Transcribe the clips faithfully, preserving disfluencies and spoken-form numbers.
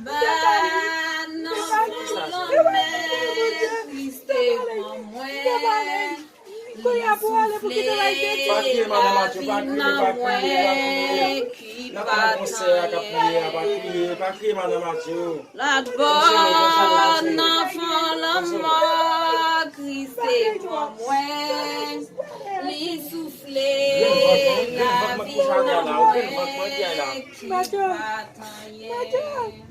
Ba nan fon lanmè, Kris te pran mwen. Li soufle lavi nan mwen ki pa t anyen. Lòtbò nan fon lanmò, Kris te pran mwen. Li soufle lavi nan mwen ki pa t anyen.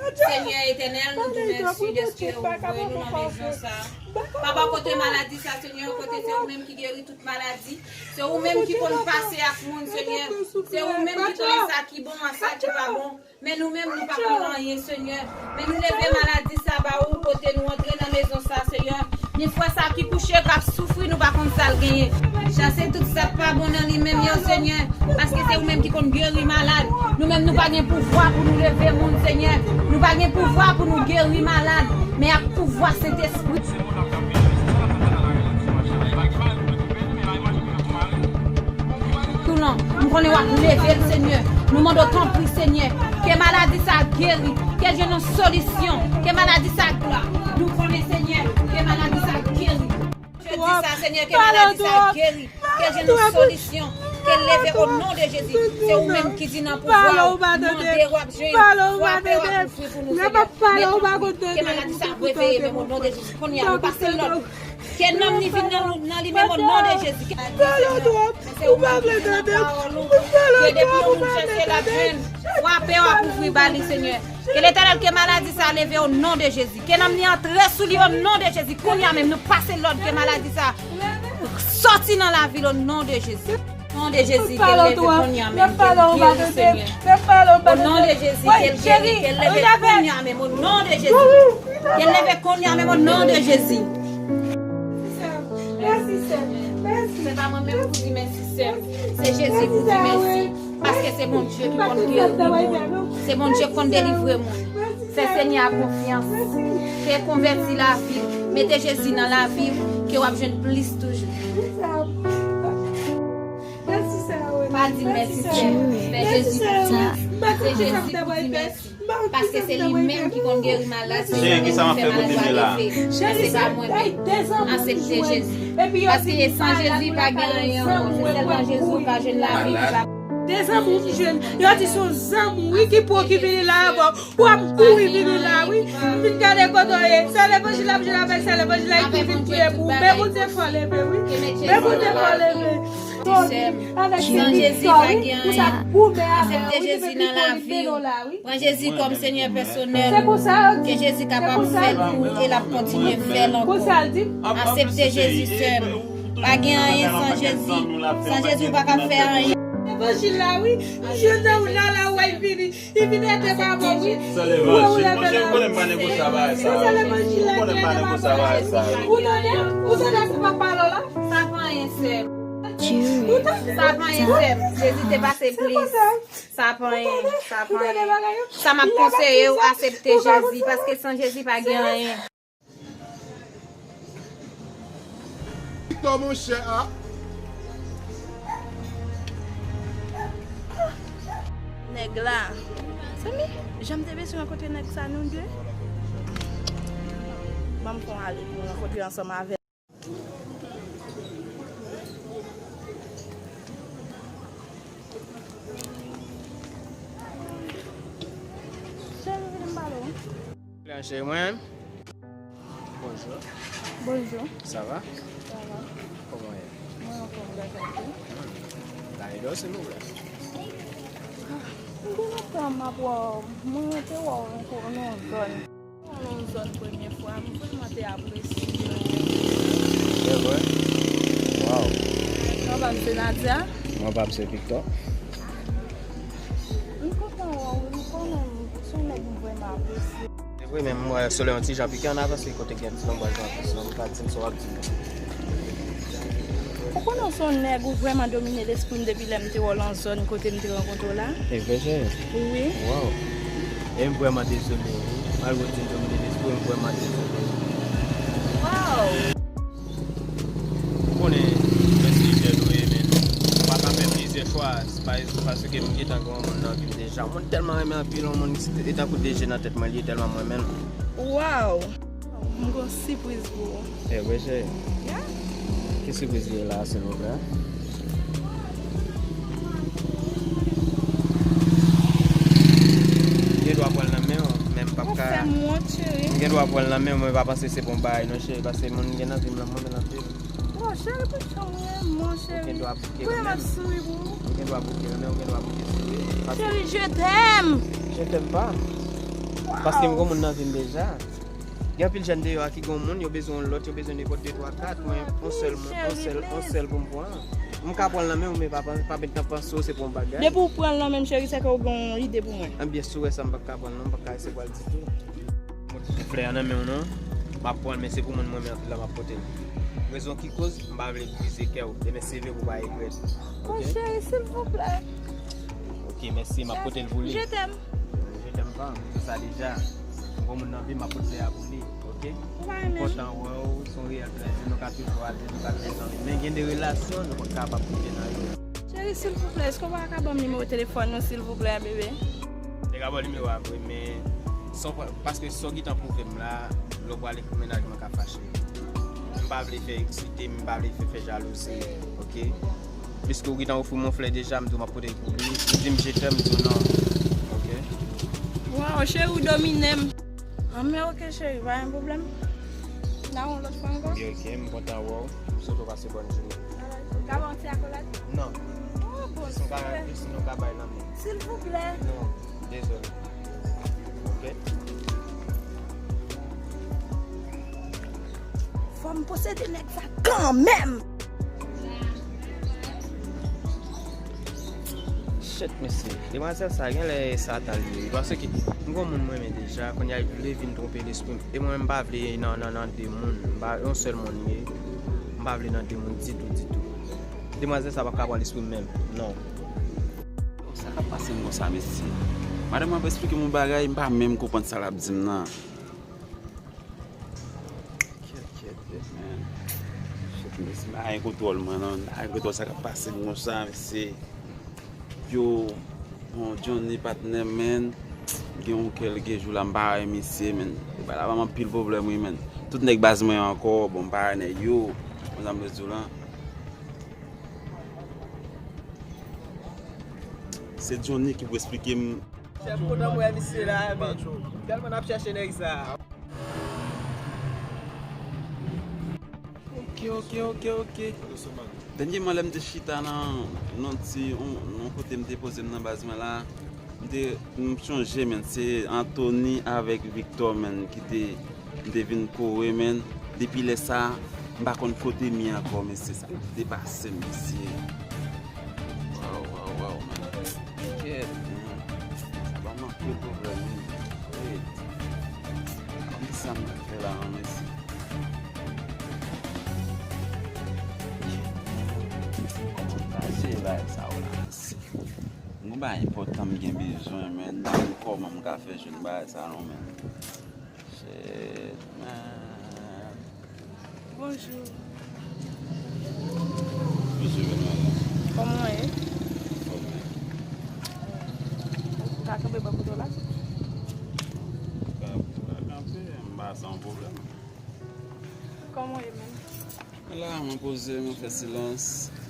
Senyè Etènèl, nou di w mèsi dèske ou voye nou nan mezon sa. Papa, kote maladi sa, Senyè, kote se ou menm ki geri tout maladi. Se ou menm ki konn pase ak moun, Senyè. Se ou menm ki konnen sa ki bon ak sa ki pa bon. Men nou menm, nou pa konn anyen, Senyè. Men nou leve maladi sa ba ou, kote nou antre nan mezon sa, Senyè. Ni frè sa ki kouche, k ap soufri, nou pa konn sa l genyen. Chase tout sa k pa bon nan li menm yo, Senyè. Paske se ou menm ki konn geri malad. Nou menm, nou pa gen pouvwa pou nou leve moun, Senyè. Nou pa gen pouvwa pou nou geri malad. Men ak pouvwa Sentespri. Toulan, m konnen w ap leve l, Senyè. Nou mande w tanpri, Senyè, ke maladi sa a geri, ke l jwenn yon solisyon, ke maladi sa a glwa. Nou konnen, Senyè, ke maladi sa a geri. Jodi sa, Senyè, ke maladi sa a geri, ke l jwenn yon solisyon, ke l leve o non de Jezi. Se ou menm ki di nan pouvwa w, mande w ap jwenn, frape w ap ouvri pou nou, Senyè. Ke maladi sa a reveye menm o non de Jezi. Kounye a, nou pase lòd. Ke nanm ni vin nan, nan li menm o non de Jezi. Ke maladi sa a Se ou menm ki di nan pawòl ou, ke depi yon moun chèche, l ap jwenn. Frape w ap ouvri ba li, Senyè. Ke Letènèl, ke maladi sa a leve o non de Jezi. Ke nanm ni antre sou li o non de Jezi. Kounye a menm, nou pase lòd ke maladi sa a sòti nan lavi l o non de Jezi. O non de Jezi, ke l leve kounye a menm, ke l geri, Senyè. O non de Jezi, ke l geri, ke l leve kounye a menm, o non de Jezi. Ke l leve kounye a menm, o non de Jezi. Mèsi, sè. Mèsi. Se pa mwen menm pou di mèsi, sè m. Se Jezi pou di mèsi. Paske se Bondye ki konn geri moun. Se Bondye ki konn delivre moun. Fè Senyè a konfyans. Fè konvèti lavi w. Mete Jezi nan lavi w, ke w ap jwenn plis toujou. Pa di mèsi, sè m. Fè Jezi konfyans. Se Jezi pou di mèsi. Paske se li menm ki konn geri malad, se li menm ki fè malad yo leve. Men se pa mwen menm. Aksepte Jezi. Paske san Jezi pa gen anyen ankò. Se sèlman Jezi ou ka jwenn lavi ki pa. De zanmi w ki jwenn, yo di se yon zanmi w, wi, ki pran ki vini la avè w. W ap kouri vini la, wi. M vin gade kote w ye. Se levanjil la, m jwenn avèk se levanjil la ki vin priye pou ou. Men Bondye fò leve, wi. Men Bondye fò leve. San Jezi pa gen anyen. Aksepte Jezi nan lavi w. Pran Jezi kòm Senyè pèsonèl. Ke Jezi kapab fè l pou ou e l ap kontinye fè l ankò. Aksepte Jezi, sè m. Pa gen anyen san Jezi. San Jezi, ou pa ka fè anyen. Levanjil la, wi. M jwenn nan ou la, la, w ap vini. Li vin ede m avè w, wi. Ou wè ou leve la. Ou konnen m pa negosye bagay sa yo. Ou konnen m pa negosye bagay sa yo. Ou tande, ou tande sa m ap pale w la? Sa pa anyen, sè m. Sa pa anyen, sè m. Jezi te pase plis. Sa pa anyen, sa pa anyen. Sa m ap konseye w, aksepte Jezi, paske san Jezi pa gen anyen. Victor, monchè, a. Nèg la. Zanmi, jan m te bezwen rankontre nèg sa nou de. Ban m fè yon ale pou m rankontre ansanm avè l. Cheri, vin m pale w. Cheri mwen. Bonjou. Bonjou. Sa va? Sa va. Kòman w ye? Mwen anfòm, grasas a Dye. Hmm. Gade dòs, silvouplè. Ah, m gen lontan m ap wè w. Mwen te wè w nan yon zòn. Mwen wè w nan yon zòn premye fwa, m vrèman te apresye w. Se vre? Waw. Nonm pa m se Nadia. Nonm pa m se Victor. M kontan wè w, wi, m konnen w se yon nèg m vrèman apresye. Se vre, men m wè soleil yon ti jan pike, ann avanse kote gen ti lonbraj lan plis, non, ou ka di m sa w ap di m. Ou konnen w se yon nèg ou vrèman domine lespri m depi lè m te wè w lan zòn kote m te rankontre w la. E vre, cheri? Wi. Waw. E m vrèman dezole, wi. Malgre w di m domine lespri m, m vrèman dezole. Waw. Ou konnen, mwen se jèn ou ye, men ou pa ka fè plizyè chwa. Paske m gentan gen yon moun nan vi m deja. Mwen tèlman renmen anpil yon moun, e tankou de je nan tèt mwen li ye, tèlman mwen renmen l. Waw! M gon sipriz pou ou. E vre, cheri? Yeah. Ki sipriz li ye la, silvouplè? M gen dwa pran l nan men w, men m p ap ka. Ou fè m wont, cheri. M gen dwa pran l nan men w, men pa panse se pou yon bagay non, cheri, paske moun m gen nan vi m lan, mwen renmen l anpil. Bon, cheri, pou sa w renmen, cheri. Ou gen dwa bouke l menm. Pou m ap souri pou ou. Ou gen dwa bouke l, men ou gen dwa bouke souri. Cheri, je t'aime. Je t'aime pas. Paske m gen moun nan vi m deja. Gen anpil jèn deyò a ki gen moun, yo bezwen yon lòt, yo bezwen nenpòt de, twa, kat, men yon sèl moun, yon sèl, yon sèl pou m pran. M ka pran l nan men w, men pa, pa, pa met nan panse w se pou yon bagay. Depi w pran l nan men m, cheri, se ke w gen yon ide pou mwen. Ebyen, si w wè sa, m p ap ka pran l non, m p ap ka resevwa l ditou. Flè a nan men w non. M ap pran l, men se pou moun mwen renmen anpil la m ap pote l. Rezon ki koz, m pa vle brize kè w. Demen se vre pou w pa regrèt. Bon, cheri, silvouplè. Ok, mèsi, m ap pote l pou li. Je t'aime. Je t'aime pas, m di sa deja. M gon moun nan vi m, m ap pote flè a pou li, ok? M kontan wè w, se yon reyèl plèzi, nou ka toujou ale, nou ka toujou zanmi. Men gen de relasyon, nou pa kapab rive nan yo. Cheri, silvouplè, èske w pa ka ban m nimewo telefòn ou, silvouplè, bebe? Te ka ba w nimewo a vre, men san, paske sa w gentan pwouve m la, lè w prale pou mennaj mwen ka fache. M pa vle fè eksite, m pa vle fè, fè jalouzi, ok? Piske w gentan ofri m yon flè deja, m di w m ap pote l pou li. Ou di m je t'aime, m di w non, ok? Waw, cheri, ou domine m. An, men ok, cheri, pa gen pwoblèm. N a wè yon lòt fwa ankò? Wi, ok, m kontan wè w. M swete w pase bòn jounen. Alright. Ou ka ban yon ti akolad? Non. Oh, bon, si nou ka, si nou ka bay lanmou. Silvouplè. Non, dezole. Ok? Fò m posede nèg sa kanmenm. Shit, mesye. Demwazèl sa, genlè e Satan li ye. Paske m gon moun mwen renmen deja, kounye a li vle vin twonpe lespri m. E mwen menm m pa vle nan, nan, nan de moun. M pa, yon sèl moun li ye. M pa vle nan de moun ditou, ditou. Demwazèl sa p ap ka pran lespri m menm. Non. Sa k ap pase m konsa, mesye? Madanm mwen ap esplike m yon bagay, m pa menm konprann sa l ap di m nan. Kèt, kèt, kèt, men. Shit, mesye, m pa gen kontwòl mwen, non. M pa gen kontwòl sa k ap pase m konsa, mesye. Yo, bon, Johnny, patnè m, men. Gen yon kèlke jou la, m pa wè misye, men. Li ba la ban m anpil pwoblèm, wi, men. Tout nèg baz mwen ankò, bon, m pa wè nèg yo. Konn sa m vle di w lan. Se Johnny ki pou esplike m. Chèf, kontan m wè misye la, men tèlman n ap chèche nèg sa. Ok, ok, ok, ok. Dènyèman, lè m te chita nan, nan ti, yon, yon kote m te poze m nan baz mwen la, m te, m chonje, men, se Anthony avèk Victor, men, ki te M te vin kore, men, depi lè sa, m pa konn kote m ye ankò, mesye, sa depase m, mesye. Waw, waw, waw, men. Kèt, men. Sa ban m anpil pwoblèm, wi. Wi. Kòman sa m fè la, mesye? Kòman m ta jere bagay sa yo la, mesye? M gon bagay enpòtan m gen bezwen, men. M pa konn kòman m ka fè jwenn bagay sa non, men. Shit, man. Bonjou. Bonjou, madanm. Kòman w ye? Anfòm, wi. Ou ka kanpe bò kote w la? Ou ka, ou ka kanpe, m pa san pwoblèm. Kòman w ye menm? Mwen la, mwen poze, mwen fè silans.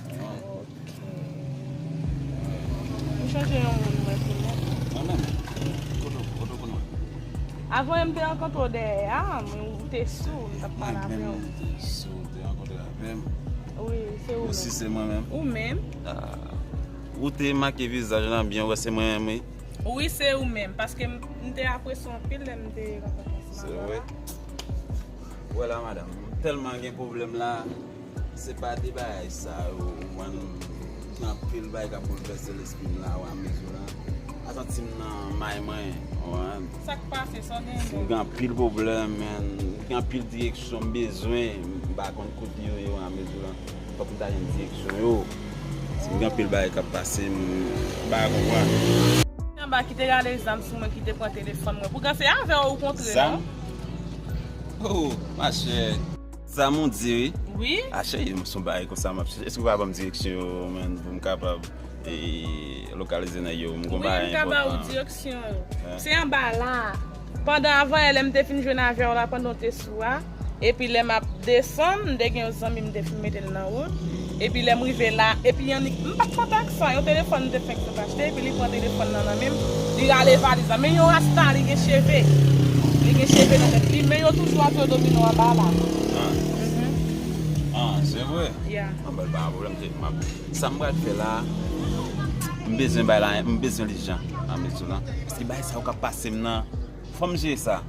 M chonje yon moun mwen konnen. Mwen menm? Kote w, kote w konn mwen? Avan, m te rankontre w dèyè a, men ou te sou, m t ap pale avè w. Mwen menm, m te sou, ou te rankontre avè m. Wi, se ou menm. Ou si se mwen menm? Ou menm. Ah. Ou te make vizaj lan byen, ou wè se mwen menm, wi. Wi, se ou menm, paske m, m te apresye w anpil lè m te rankontre ansanm avè w la. Se vre. Wè la, madanm, m tèlman gen pwoblèm la, se pa de bagay sa yo, ou konprann, gen anpil bagay k ap boulvèse lespri m la, ou a mezi la. A santi m nan may mwen, ou konprann. Sa k pase, sa w genyen? M gen anpil pwoblèm, men, gen anpil direksyon m bezwen, m pa konn kote yo ye, ou a mezi la. Fòk m ta jwenn direksyon yo. Si m gen anpil bagay k ap pase, m pa konprann. Anba ki te rale zam sou mwen, ki te pran telefòn mwen. Poutan se avè w ou kontre, non? Zam? Oh, machè. Zam ou di, wi? Wi. A, cheri, m se yon bagay konsa m ap chèche. Èske w pa ban m direksyon yo, menn, pou m kapab Te lokalize nèg yo, m gon bagay enpòtan. Wi, m ka ba ou direksyon yo. Se anba la. Pandan avan yè, lè m te fin jwenn avè w la, pandan w te sou a, epi lè m ap desann, m te gen yon zanmi m te fin mete l nan wout. Epi lè m rive la, epi annik, m pa t kontak sa, yon telefòn m te fenk sot achte, epi li pran telefòn nan nan men m, li rale valiz la. Men yon rasta, li gen cheve. Li gen cheve nan tèt li, men yo toujou ap jwe domino anba la. Ah, se vre? Ya. An, bèl pa yon pwoblèm, se, m ap, sa m pral fè la, m bezwen bay la, m bezwen li jan, an mezi la. Paske bay sa yo k ap pase m nan, fò m jere sa.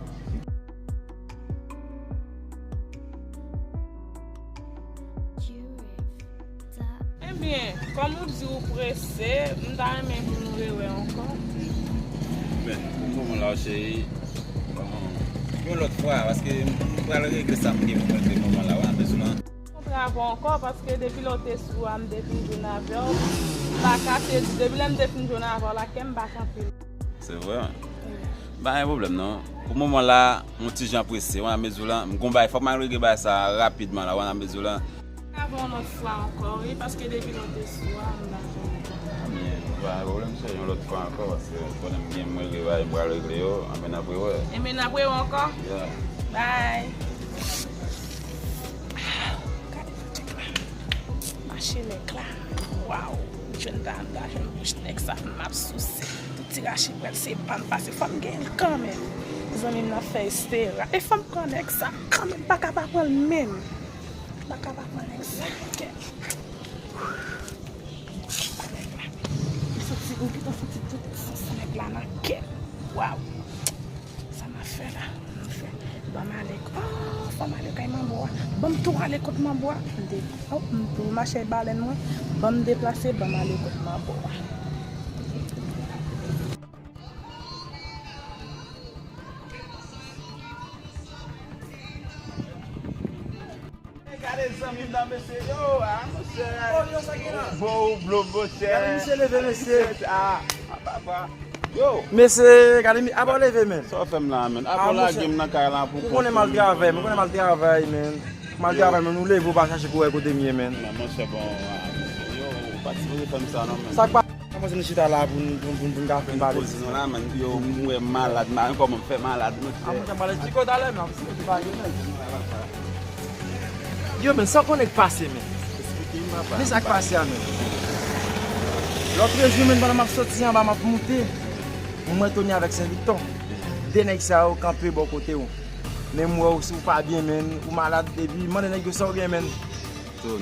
Ebyen, kòm ou di ou prese, m ta renmen pou nou rewè ankò. Men, pou moman la, cheri, bon, yon lòt fwa, paske m pral regle sa m gen pou regle moman la, w ap bezwen. Kontre avè w ankò, paske depi lè w te sou a, m te vin jwenn avè w. M pa kache di, depi lè m te fin jwenn avè w la, kè m bat anpil. Se vre? Wi. Pa gen pwoblèm, non. Pou moman la, m yon ti jan prese, w ap mezi la, m gon bagay, fòk m al regle bagay sa rapidman la, w ap mezi la. Avè w yon lòt fwa ankò, wi, paske depi lè w te sou a, m pa jwenn ou. Ebyen, pa gen pwoblèm, cheri, yon lòt fwa ankò, paske konnen m gen m regle bagay, m pral regle yo, anben n ap rewè. Ebyen, n ap rewè ankò? Yeah. Bye. Gade nèg la. Mache nèg la. Waw. M jwenn ta, m ta jwenn bouch nèg sa, m ap souse. Tout ti rache pral se pa m pase, fò m gen l kanmenm. Zanmi m nan fè estera. E fò m pran nèg sa kanmenm, m pa ka pa pran l menm. M pa ka pa pran nèg sa. Kè. Nèg la. M santi, m gentan santi tout sans nèg la nan kè m. Waw. Sa m ap fè la? M fè. Ban m ale. Oh, fò m ale kay manbo a. Ban m tou ale kot manbo a. M de-, oh, m tou mache balèn mwen. Ban m deplase, ban m ale kot manbo a. Gade zanmi m nan, mesye, yo, a, monchè. Oh, yo, sa gen la? Bon, ou blo, monchè. Gade misye leve, mesye. Ah, ah, papa. Yo. Mesye, gade mi, apa w leve, men? Sa w fè m la, men? Apa w lage m nan kay la pou kont ou? Ou konnen m al travay, men, ou konnen m al travay, men. M al travay, men, ou leve, ou pa chache pou wè kote m ye, men. Men, monchè, bon, ah, mesye, yo, ou pa sipoze fè m sa, non, men. Sa k pa Kòmanse nou chita la pou n, pou n, pou n, pou n ka fin pale. Poze nou la, men, yo, m wè m malad, m pa konn kòman m fè malad, monchè. A, monchè, m pral esplike w talè, men, ap esplike w bagay, men. Yo, men, sa w konnen k pase, men. Esplike m, papa. Men sa k pase a, men. Lòt jou, men, pandan m ap soti anba, m ap moute, m wè Tony avèk Sen Vikton. De nèg sa yo kanpe bò kote w. Men m wè w, si w pa byen, men, ou malad, epi m mande nèg yo sa w gen, men.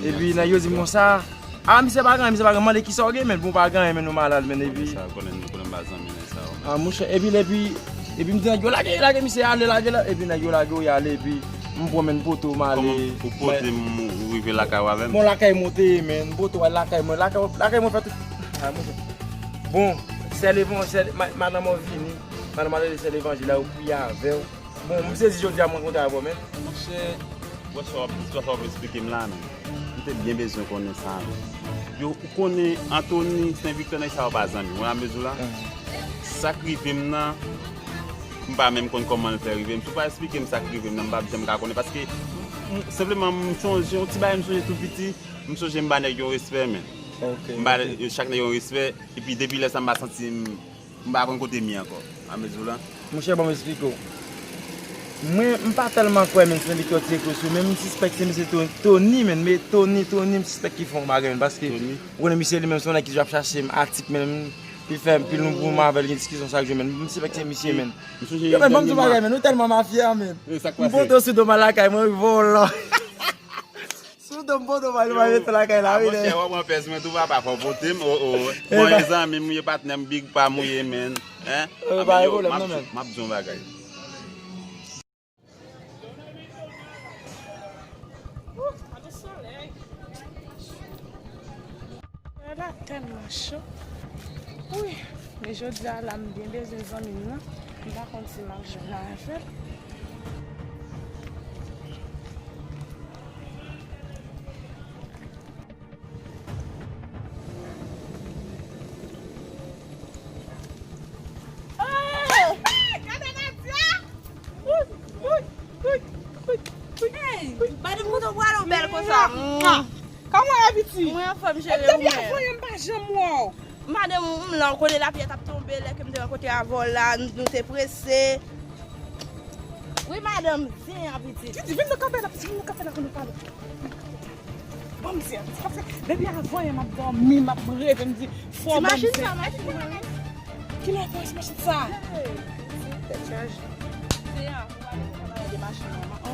Epi nèg yo di m konsa, a, misye pa gen, misye pa gen, mande kisa w gen, men, bon, pa gen, men, nou malad, men, epi. Sa, konnen, konnen m pa zanmi nèg sa yo, men. A, monchè, epi, epi, epi m di nèg yo, lage, lage misye ale, lage la, epi nèg yo lage w, y ale, epi m pran, men, poto, m ale. Kòman pou pote m, ou rive lakay ou avè m? Bon, lakay mwen te ye, men, poto, al lakay mwen, lakay, lakay mwen fè tout. A, monchè. Bon, sè levan-, sè, ma-, madanm mwen vini, madanm mwen rele sè levanjil la, yo priye avè w. Bon, m sezi jodi a m rankontre avè w, men. Monchè, wè sa w ap, wè sa w ap esplike m la, men. M te byen bezwen konnen sa, men. Yo, ou konnen Anthony, Sen Viktò, nèg sa yo pa zanmi m, ou wè amezi la? Sa k rive m nan, m pa menm konn kòman l fè rive m. Si w pa esplike m sa k rive m nan, m p ap janm ka konnen. Paske, m, m, senpleman, m sonje, yon ti bagay m sonje tou piti, m sonje m ba nèg yo respè, men. M ba chak nèg yo respè, epi depi lè sa, m pa santi m M pa konn kote m ye ankò, amezi la. Monchè, ban m esplike w. Mwen, m pa tèlman kwè, men, Sen Viktò tire klo sou, men m sispèk se misye To-, Tony, men, men Tony, Tony, m sispèk ki fè yon bagay, men, paske ou konnen misye li menm se yon nèg ki toujou ap chache m atik, men, li fè anpil nou pou m avè l gen diskisyon chak jou, men, m sispèk se misye, men. Yo, men, ban m di w bagay, men, nou tèlman mafya, men. M pote w sou do m al lakay mwen, vòlò. Sou do m pote w, pale, pale, mete lakay la, wi, monchè, w ap pran pèz mwen tou, papa, fò w pote m, o, o. Bon, e zanmi m ou ye, patnè m, big pa m ou ye, men. Hein? Pa gen pwoblèm, non, men. M ap di yon bagay. Ooh, gade solèy. Solèy la tèlman cho. Wi, men jodi a la, m byen bezwen zanmi m nan. M pa konn si m ap jwenn avè l. Oh! Gade Nadia! Hey! Madanm, kote w prale w bèl konsa? Kòman Piti. Mwen anfòm, cheri, ou menm? Depi avan yè m pa janm wè w. Madanm, ou m la, ou konnen lapli a t ap tonbe lè ke m te rankontre avè w la, nou te prese. Wi, madanm, zen an, pitit. Pitit, vin nan kanpe la, pitit, vin nan kanpe la pou nou pale. Ban m zen an, pitit, paske depi avan yè m ap dòmi, m ap reve, m di, fò ban m zen. Ti machin sa, machin mwen, wi. Kilè w pran machin sa? Tèt chaje. Zen an.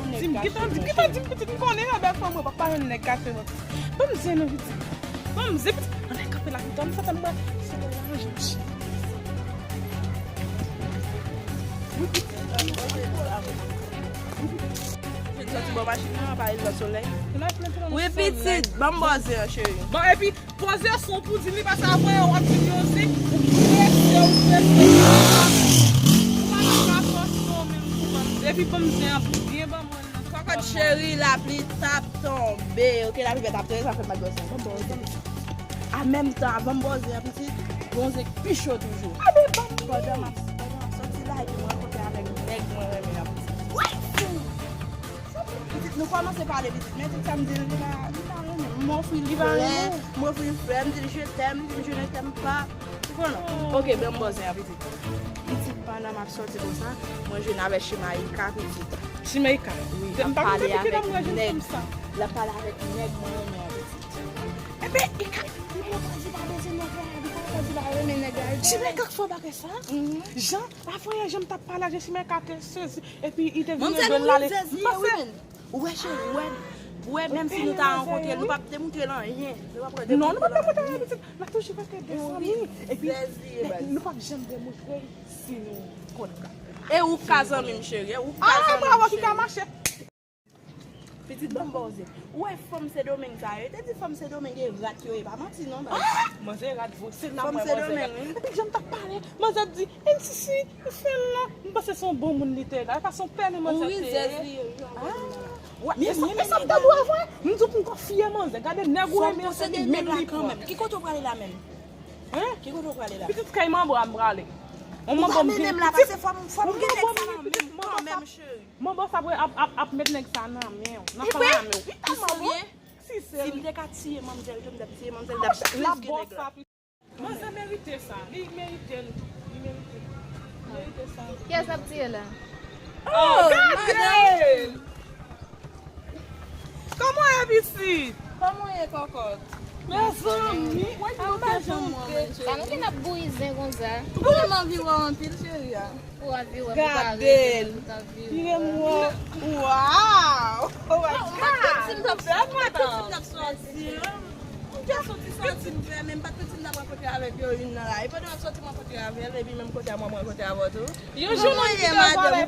Di m, gentan di m, gentan di m, pitit, m konnen, a, bèl fanm, mwen pa pale nèg kache mwen. Ban m zen non, pitit. Ban m zen, pitit. Ann al kanpe la, pitit. Ann fè tan mwen. Se lè la, anje m chita. Wi, pitit. Jwenn sòti bò machin nan, pa al nan solèy. Wi, pitit, ban m bò zen an, cheri. Bon, epi, Poze sou pou di li, paske avan w ap di li yon zen, ou prese, ou prese. Ou pa nan pa fòs non, menm pou ban m. Depi ban m zen an pou byen ban mwen nan. Kòkòt cheri, lapli t ap tonbe. Ok, lapli t ap tonbe, sa fè m pa t bò zen. An menm tan, avan m bò zen an, pitit, gon zen k pi cho toujou. Pandan m ap, pandan m ap sòti la, epi mwen rankontre avèk nèg mwen renmen an, pitit. Pitit, nou kòmanse pale, pitit, men tout sa m di l, li pa, li pa renmen m. M ofri l flè, m ofri l flè, m di l je t'aime, li di m je ne t'aime pas. Ou konprann? Ok, ban m bò zen an, pitit. Pitit, pandan m ap sòti konsa, mwen jwenn avèk Chimaïka, pitit. Chimaïka? Wi, l ap pale avèk nèg. L ap pale avèk nèg mwen renmen an, pitit. Enben, li ka, li poko di pa bezwen nèg la, li poko di pa renmen nèg la. Chimaïka k fè w bagay sa? Jan, avan yè, jan m t ap pale a Chimaïka te sezi, epi li te vin leve l ale. M panse Ou wè, cheri, ou wè, ou wè, menm si nou ta rankontre l, nou p ap demontre l anyen. Nou p ap demontre l anyen. Non, nou p ap demontre l anyen, pitit. N ap toujou rete de fanmi. Epi, nou p ap janm demontre l si nou konn. E ou k ka zanmi m, cheri, e ou k ka zanmi m, cheri. Pitit, ban m ba w zen. Ou wè fanm Sendomeng sa yo, yo te di fanm Sendomeng e rat yo ye, pa manti non, baz. Manzè rat vre, se nan mwen manzè rat. Epi jan m t ap pale, manzè ap di, M C C, m fè l la. M panse se yon bon moun li te ye la. E pa se yon pèlen manzè te ye. Wi, zèz li ye, wi. Wè, e sa, e sa m ta dwe vre. M di w pou m konfye manzè. Gade nèg ou renmen an, se li menm li pran. Ki kote w prale la menm? Hein? Ki kote w prale la? Pitit kay manbo a m prale. Ou pa mennen m la, paske fò m, fò m gen nèg sa nan men m kanmenm, cheri. Manbo sa ap, ap, ap met nèg sa nan men w. Nan fanm nan men w. Ti sèl. Si m te ka tiye manmzèl tou, m t ap tiye manmzèl, m t ap plis gen nèg la. Manzè merite sa. Li merite l. Li merite. Li merite sa. Kiyès n ap tiye la? Oh, gade! Kòman w ye, pitit? Kòman w ye, kòkòt? Mezanmi, wè ki nou te jwenn. Sa nou vin ap bouyi zen konsa. Ou konnen m anvi wè w anpil, cheri a. Pou anvi wè, pou pa rete, pou ta viv. Gade l. Vire m wè w. Waw! Oh my God! M pa t konn si m t ap sòti, m pa t konn si m t ap sòti. M te soti, soti m fè, men m pa t konn si m t ap rankontre avèk yo youn nan la. E pandan m ap soti, m rankontre avè l, epi menm kote a mwen, m rankontre avè w tou. Yon jou nou kite valiz,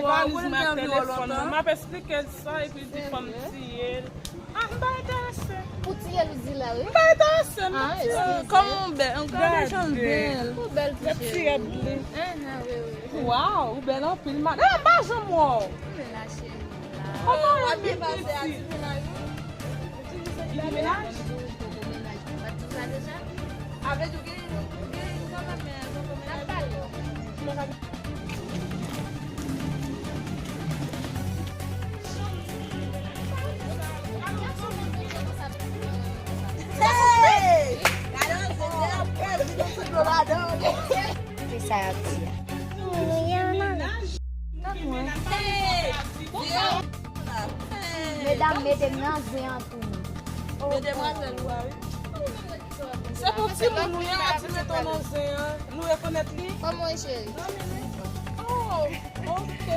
valiz mwen ak telefòn nan. M ap esplike l sa, epi l di fò m tiye l. Ah, m pa enterese. Ou tiye l, ou di la, wi. M pa enterese, m pa tiye l. Kòman w bèl, gade jan l bèl. Ou bèl tou, cheri. Gad ti rad li. Waw, ou bèl anpil, madanm. Eh, m pa janm wè w. Kòman w ye, pitit? Ou te vin fè ti mennaj? Avè di w gen, gen kanmenm, men poko mennaj. Hey! Gade yon zen, zen an prèv, li gen sou dlo ladan. Ki sa y ap di a? Medam, mete m nan zen an pou nou. Men demwazèl ou a, wi. Se pou timoun ou ye, a ti mete w nan zen an. Nou rekonèt li? Kòman w ye, cheri? Oh, ok.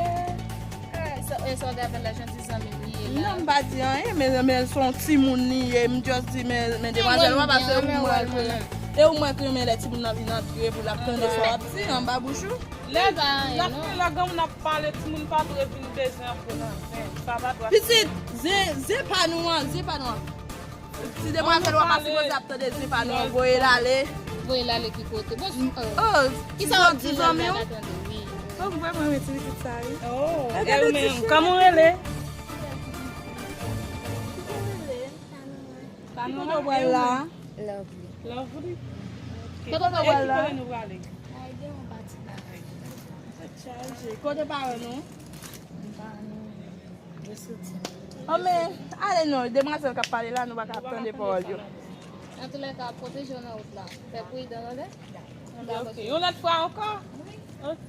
E sa w te ap fè la, jan ti zanmi m li ye la. Non, m pa di anyen, men, men se yon timoun li ye. M just di, men, men demwazèl ou a, paske ou mwen renmen. E ou mwen renmen lè timoun nan vin antre pou l ap tande sa w ap di anba bouch ou. Lè, lè granmoun ap pale, timoun pa dwe vin bezwen antre nan zen. Sa pa dwe. Pitit, zen, zen pa nou an, zen pa nou an. Ti demwazèl ou a pa sipoze ap tande zen pa nou an, voye l ale. Voye l ale ki kote? Bon, oh, ki sa w ap di la, m pa ka tande, wi. Oh, m vrèman renmen ti pitit sa, wi. Oh, e ou menm, kòman w rele? Ki kote w pral la? Lovely. Lovely? Kote w pral la? E ki kote nou prale? Ay, gen yon pati la. Tèt chaje. Kote paran nou? Paran nou, yo soti. Oh, men, ale non, demwazèl k ap pale la, nou pa ka ap tande pawòl yo. Antoulèka, pwoteje w nan wout la. Fè pridan, tande? Ok, yon lòt fwa ankò? Ok.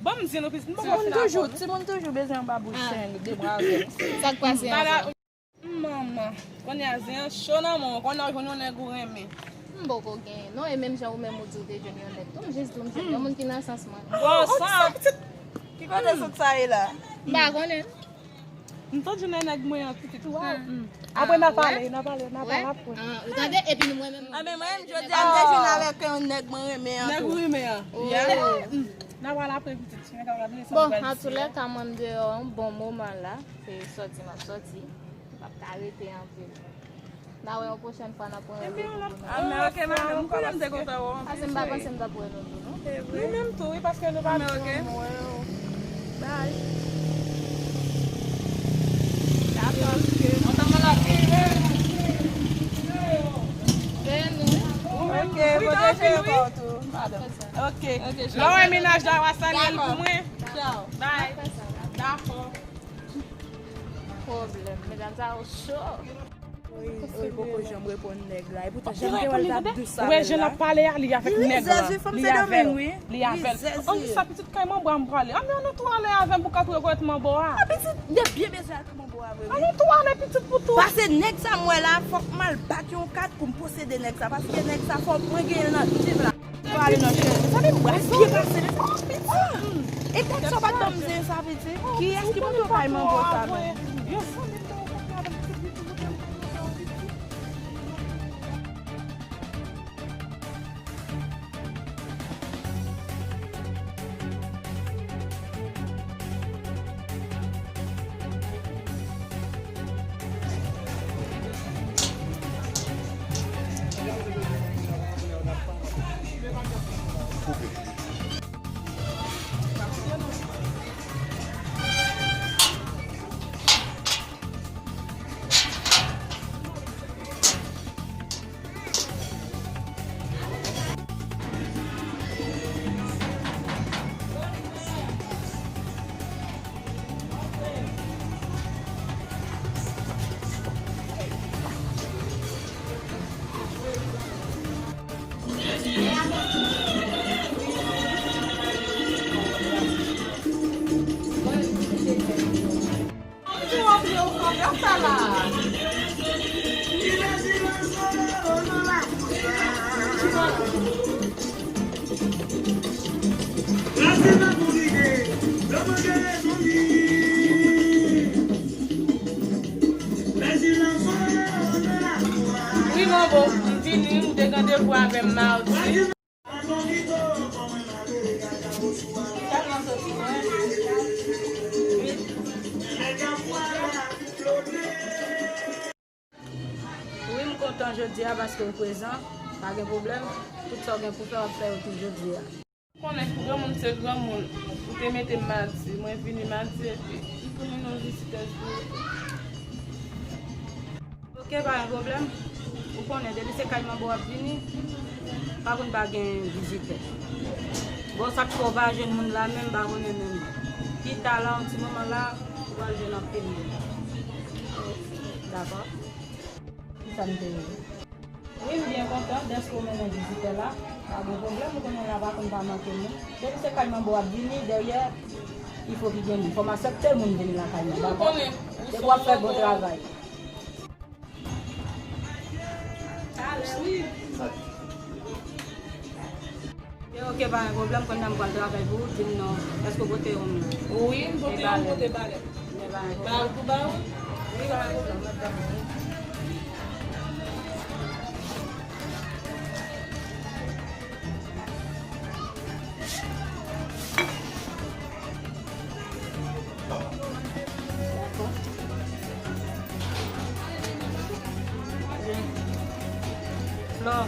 Ban m di nou plis, m poko fin avè w. Timoun toujou bezwen yon babouchen, demwazèl. Sa k pase ankò? Manman, kounye a zen an cho nan men w, kounye a w jwenn yon nèg ou renmen. M poko genyen non, e menm jan ou menm ou di w te jwenn yon nèg tou, m jis di w m jwenn yon moun ki nan sans mwen. Bon, sa pitit. Ki kote sot sa ye la? M pa konnen. M tande nan nèg mwen an pitit ou a. Apre n a pale, n a pale, n a pale apre. Ou tande? Epi nou mwen menm. A, men mwen menm jodi a m te jwenn avèk yon nèg mwen renmen an tou. Nèg ou renmen an. N a pale apre pitit. Bon, antoulèka mwen m deyò yon bon moman la. Se sòti m ap sòti. M ap ka rete anpil. N a wè yon pwochèn fwa, n ap pran randevou pou nou. Ah, men ok, madanm, m konnen m te kontan wè w anpil. Paske m pa panse m t ap wè nou tou, non. Nou menm tou, wi, paske nou pa janm wè w. Bye. Dakò. Veye nou. Ok, pwoteje kò w tou, madanm. Ok. Lè w wè mennaj la, w a salye l pou mwen. Bye. Dakò. Pwoblèm. Medam sa yo cho. Wi, wi, poko janm reponn nèg la. E poutan, jan m te wè l t ap dous avè l la. Ou wè jan l ap pale a, li avèk nèg la. Li avè l. Li avè l. Ann, sa pitit kay manbo a m prale. Ann, ann, tou ale avè m pou ka tou rekonèt manbo a. A pitit, m te byen bezwen al kay manbo a vre, wi. Ann, tou ale pitit pou tou. Pase nèg sa m wè la, fòk m al bat yon kat pou m posede nèg sa. Paske nèg sa, fòk mwen genyen l nan djib la. Pale non, cheri. Sa vin bwè. Byen pase, men sa yon pitit. E dat sa w pa t ban m zen sa, pitit. Kiyès ki monte w kay manbo sa menm? Wi, manbo, m vini, m te gen randevou avè m madi. Wi, m kontan jodi a paske w prezan, pa gen pwoblèm. Tout sa w gen pou fè, w ap fè yo tou jodi a. Ou konnen pou granmoun se granmoun, ou te mete m madi, mwen vini madi epi m tounen yon vizitè jodi. Ok, pa gen pwoblèm. Ou konnen, depi se kay manbo w ap vini, pa konn pa gen vizitè. Bon, sa k fè w pa jwenn moun la menm, m pa konnen menm. Pita la, yon ti moman la, ou pral jwenn anpil moun. Dakò? Kisa m te ye? Wi, m byen kontan dèske w mennen vizitè la. Pa gen pwoblèm, ou konnen la pa konn pa manke moun. Depi se kay manbo w ap vini, dèyè, il faut ki gen moun. Fò m aksepte moun vin lakay mwen, dakò? Depi w ap fè bon travay. Talè, wi. Ok, ok, pa gen pwoblèm, kounye a m pral travay pou ou, di m non. Èske w pote yon? Wi, m pote yon, m pote balèt. Ba ou pou ba ou? Wi, pa gen pwoblèm, mèt dòmi. Flò.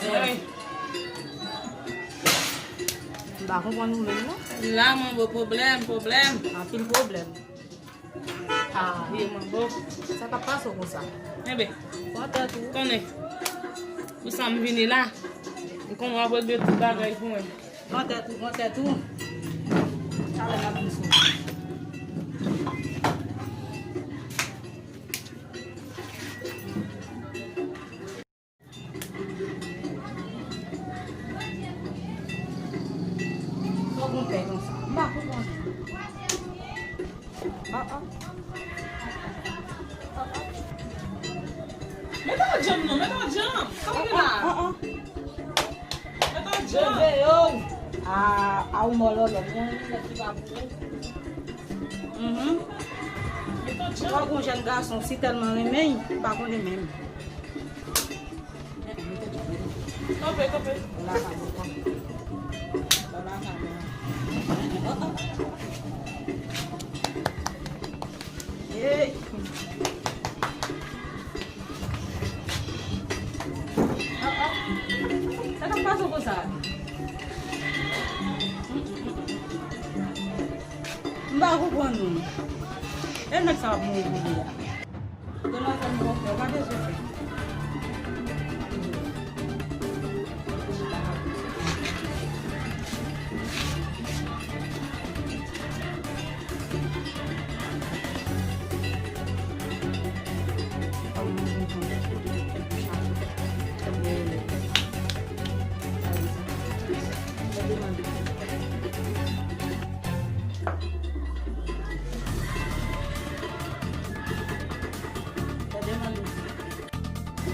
Wi. M pa konprann ou menm, non. La, manbo, pwoblèm, pwoblèm. Anpil pwoblèm. Ah, ye manbo. Sa k ap pase w konsa? Enben, pran tèt ou. Konnen. Pou sa m vini la. M konnen w ap regle tout bagay pou mwen. Pran tèt ou, pran tèt ou. Talè m ap vin sou ou. Fò gon pè konsa. M pa konprann. Ah, ah. Mete yon djanm non, mete yon djanm. Sa w gen la? Ah, ah. Mete yon djanm. Leve yo. Ah, ah, ou mò lòlò. Mwen, mwen, mwen, mwen, mwen. Mhm. Mete yon djanm. Fò gon jèn gason, si tèlman renmen, pa konnen menm. Kanpe, kanpe. Hey. Ah, ah. Sa k ap pase w konsa? M pa konprann nou. E nèg sa w ap mouri pou li a. Demwazèl, m konprann, pa bezwen fè.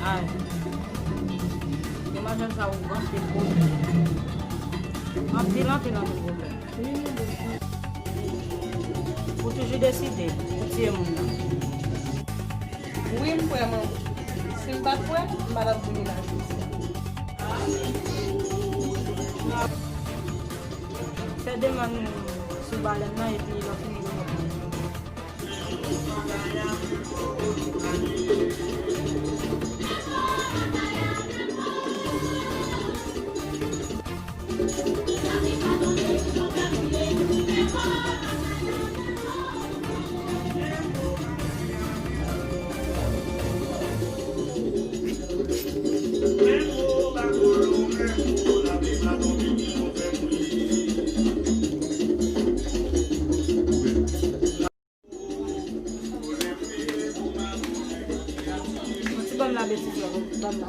Ay. Demwazèl sa ou ranse pwoblèm. Anpil, anpil, anpil pwoblèm. Ou toujou deside pou tiye moun nan. Wi, m kwè, manbo. Si m pa t kwè, m pa t ap vini la jodi a. Fè demann sou balèn nan epi lè w fini remèt mwen. Yon ti banm la, betiz la, banm la.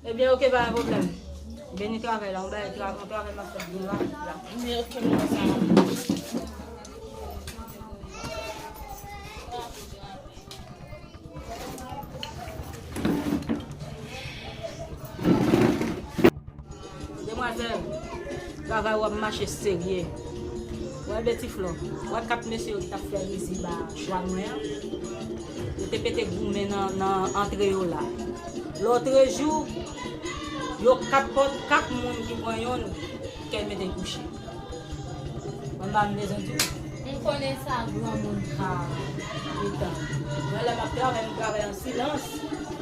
Ebyen, oke, pa gen pwoblèm. Beni travay la, yon bagay tra-, yon travay m ap fè byen rapid la. Ebyen, oke, m wè sa. Demwazèl, travay w ap mache serye. Wè Beti Flò, wè kat mesye yo ki t ap fè rizib a chwal mwen an? Yo te pete goumen nan, nan antre yo la. Lòtrejou, yo kat pòt, kat moun ki pran yonn, kè mete kouche. Mwen pa m bezwen di w. M konnen sa, granmoun. Ah, putain. Mwen, lè m ap travay, m travay an silans.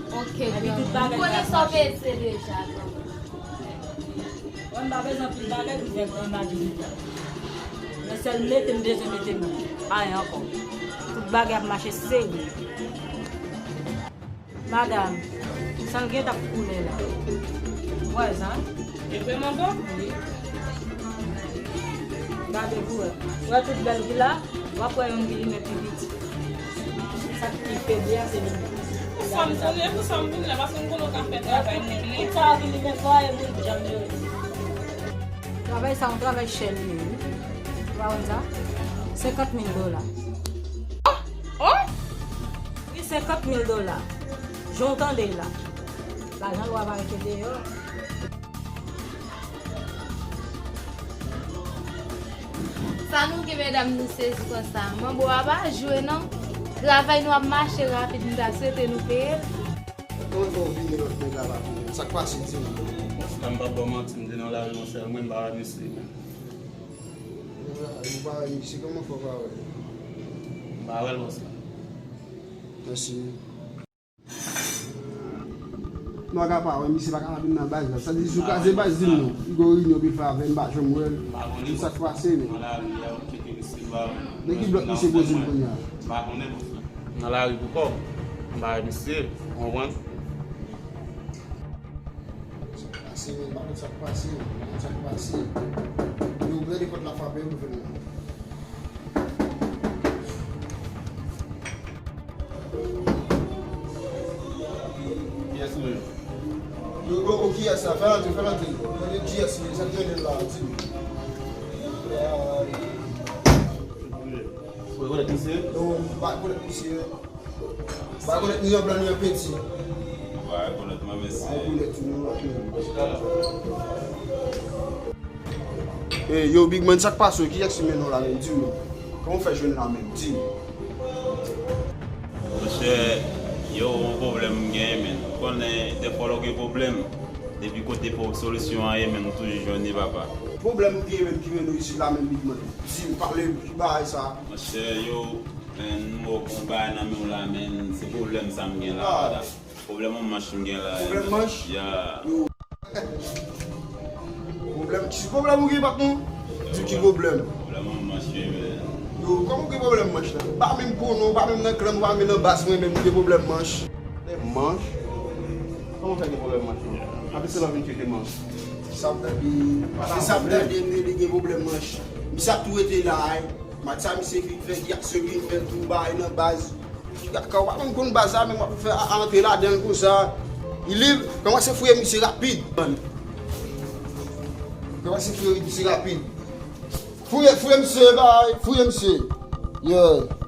Ok, granmoun. M konnen sa w peze deja, granmoun. Mwen, m pa bezwen anpil bagay pou fè gran imajinite. Men sèl mete m bezwen mete m. Anyen ankò. Tout bagay ap mache serye. Madanm, san l gen t ap koule la. Ou wè sa? E vre, manbo? Wi. Gade pou wè. Ou wè tout bèl ki la, w ap wè youn ki limè pi piti. Sa ki pi feble a, se limè. Pou sa m konnen, pou sa m vin la, paske m konnen w ka fè travay moun byen. Tout sa ki limè fò e moun djanm yo ye. Travay sa, yon travay chè li ye, wi. Ou pa konn sa? Senkant mil dola. Oh! Oh! Wi, senkant mil dola. Jan w tande la. Lajan lwa pa rete deyò. Sa nou gen, medam, nou sezi konsa? Manbo a pa jwe, non. Travay nou ap mache rapid, nou ta swete nou peye l. Kòman fè w vini lòt nèg la pa vini? Sa k pase, di m? Monchè, m p ap ba w manti, m te nan lari, monchè, mwen m pa wè misye, men. Nan lari, ou pa wè misye, kòman fè w pa wè l? M pa wè l, monchè. Mèsi. Nou pa ka pa wè misye, pa ka pa vin nan baz la. Sa di, si w kraze baz, di m non. Li gon reyinyon pou l fè avè m, m pa janm wè l. Sa k pase, men? Nan lari a, ou tcheke misye, m pa wè l. Nan ki blòk misye poze l kounye a? M pa konnen, monchè. Nan lari pou kò w. M pa wè misye, ou konprann? Sa k pase, men, m pa konn sa k pase, m pa konn sa k pase. Yo, blende pòt la frape, yo, nou fè nou. Kiyès nou ye? Yo, yo, yo, kiyès la? Fè l antre, fè l antre. Yo, yo, kiyès li ye? Sa k mennen l la? Di m. Ou rekonèt misye? Non, m pa rekonèt misye. M pa rekonèt ni an blan, ni an peti. Ou pa rekonèt mwen, mesye. M pa rekonèt ou, non, non. Ey, yo, Big Man, sa k pase w? Kiyès ki mennen w la menm? Di m non. Kòman w fè jwenn la menm? Di m. Monchè, yo, yon pwoblèm m genyen, men. Ou konnen, dèfwa lè w gen pwoblèm, depi kote pou solisyon an ye, men, ou toujou jwenn li, papa. Pwoblèm ou genyen menm ki mennen w isit la menm, Big Man? Di m, pale m, ki bagay sa? Monchè, yo, men, m wè w gon bagay nan men w la, men, se pwoblèm sa m gen la, la. Pwoblèm yon manch m gen la. Pwoblèm manch? Ya. Yo. Pwoblèm, ki pwoblèm ou gen, patnè? Di m ki pwoblèm. Pwoblèm yon manch, wi, men. Yo, kòman ou gen pwoblèm manch la? Ou pa menm konnen, ou pa menm nan klan, ou pa menm nan baz mwen, menm ou gen pwoblèm manch. Pwoblèm manch? Kòman w fè gen pwoblèm manch la? Apre se lè w vin tcheke manch. Sa ap tande, sa ap tande, men li gen pwoblèm manch. Misye ap tou rete la, ay. Match sa misye vin fè, Jackson vin fè tou, bagay nan baz. Kaka, w pa konn konn baz la, men w ap fè a, a antre ladan l konsa. Li lib, kòmanse fouye misye rapid. Kòmanse fouye misye rapid. Fouye, fouye misye, bay, fouye misye. Yeah.